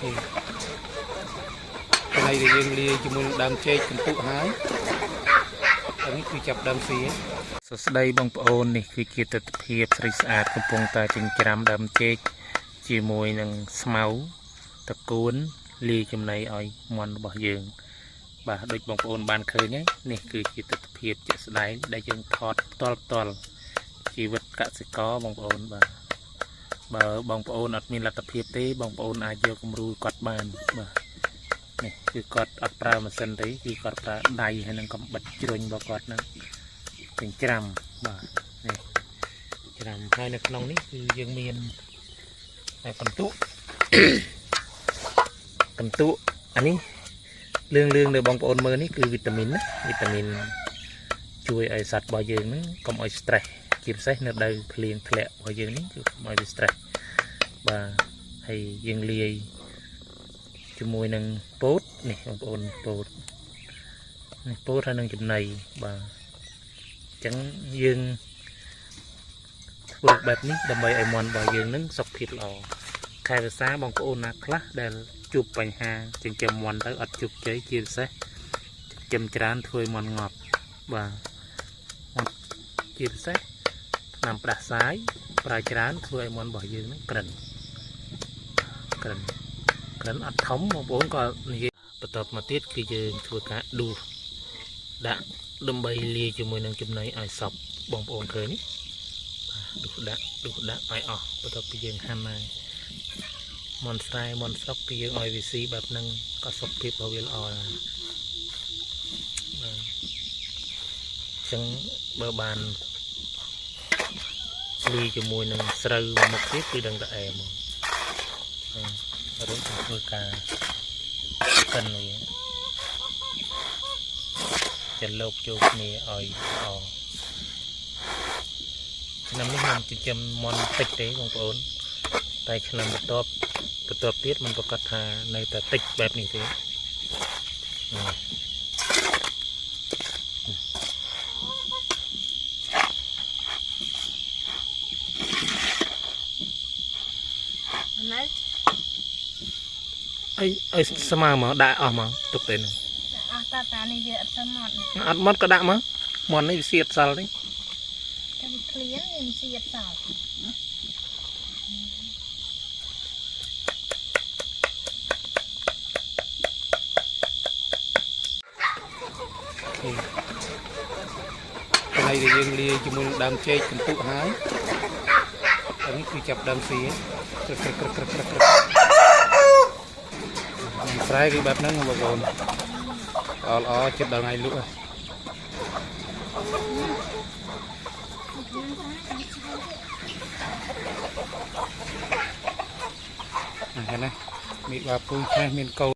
នេះដែលយើងលាយជាមួយនឹងដើមចេកកន្ទុហើយអានេះគឺចាប់ដើមស៊ីសួស្តីបងប្អូននេះគឺជាទិដ្ឋភាពស្រីស្អាតកំពុងតែចិញ្ច្រាំដើមចេកជាមួយនឹងស្មៅតកួនលាយចំណីឲ្យមាន់របស់យើងបាទដូចបងប្អូនបានឃើញហើយនេះគឺជាទិដ្ឋភាពជាក់ស្ដែងដែលយើងថតផ្ទាល់ជីវិតកសិករបងប្អូនបាទបើបងប្អូនអត់មានលទ្ធភាពទេបងប្អូនអាចយកគំរូគាត់បានបាទនេះគឺគាត់អត់ប្រើម៉ាស៊ីនទេគឺគាត់ប្រើដៃហើយនឹងកំបិតជ្រុញរបស់គាត់ហ្នឹងចិញ្ច្រាំបាទនេះច្រាំហើយនៅក្នុងនេះគឺយើងមានតែកន្ទុកកន្ទុកអានេះលឿងលឿងនៅបងប្អូនមើលនេះគឺវីតាមីនណាវីតាមីនជួយឲ្យសត្វរបស់យើងហ្នឹងកុំឲ្យ stress ជាពិសេសនៅដៅភ្លៀងធ្លាក់របស់យើងនេះគឺកុំឲ្យវា stress បាទហើយយើងលាយជាមួយនឹងពោតនេះបងប្អូនពោតនេះពោតហើយនឹងចំណីបាទអញ្ចឹងយើងធ្វើបែបនេះដើម្បីឲ្យមាន់របស់យើងនឹងសុខភាពល្អខែវស្សាបងប្អូនណាខ្លះដែលជួបបញ្ហាចិញ្ចឹមមាន់ទៅអត់ជោគជ័យជាពិសេសចិញ្ចឹមច្រើនធ្វើឲ្យមាន់ងាប់បាទជាពិសេសថ្នាំផ្ដាសាយប្រើច្រើនធ្វើឲ្យមាន់របស់យើងនឹងក្រិនក្រិនក្រិនអត់ធំបងប្អូនក៏និយាយបន្ទាប់មកទៀតគឺយើងធ្វើការដួសដាក់ដើម្បីលាយជាមួយនឹងចំណីឲ្យសពបងប្អូនឃើញនេះបាទដួសដាក់ដួសដាក់ឲ្យអស់បន្ទាប់ពីយើងហាន់ហើយមាន់ស្រែមាន់ស្រុកគឺយើងឲ្យវាស៊ីបែបហ្នឹងក៏សុខភាពរបស់វាល្អដែរបាទអញ្ចឹងបើបានលាយជាមួយនឹងស្រូវមួយមុខទៀតគឺដឹងតែអែមហ្មងរួចទៅធ្វើការកិនវាចលោកចូលគ្នាឲ្យល្អឆ្នាំនេះខ្ញុំចិញ្ចឹមមាន់តិចទេបងប្អូនតែឆ្នាំបន្ទាប់បន្ទាប់ទៀតมันប្រកាសថានៅតែតិចបែបនេះទេ ណែ អីឲ្យស្មើមកដាក់អស់មកទុកទៅហ្នឹង អស់តាតានេះវាអត់ទៅម៉ត់ អត់ម៉ត់ក៏ដាក់មកមាន់នេះវាសៀតសល់ទេ ចាំឃ្លៀងវាសៀតសល់ នេះចំណីដែលយើងលាយជាមួយនឹងដើមចេកកន្ទុហើយអានេះគឺចាប់ដើមស៊ីក្រឹកក្រឹកក្រឹកក្រឹកក្រឹកក្រឹកស្រែគឺបែបហ្នឹងបងប្អូនល្អល្អចិត្តដល់ថ្ងៃលក់ហើយហ្នឹងណាមានបាពូឆ្នេះមានកូន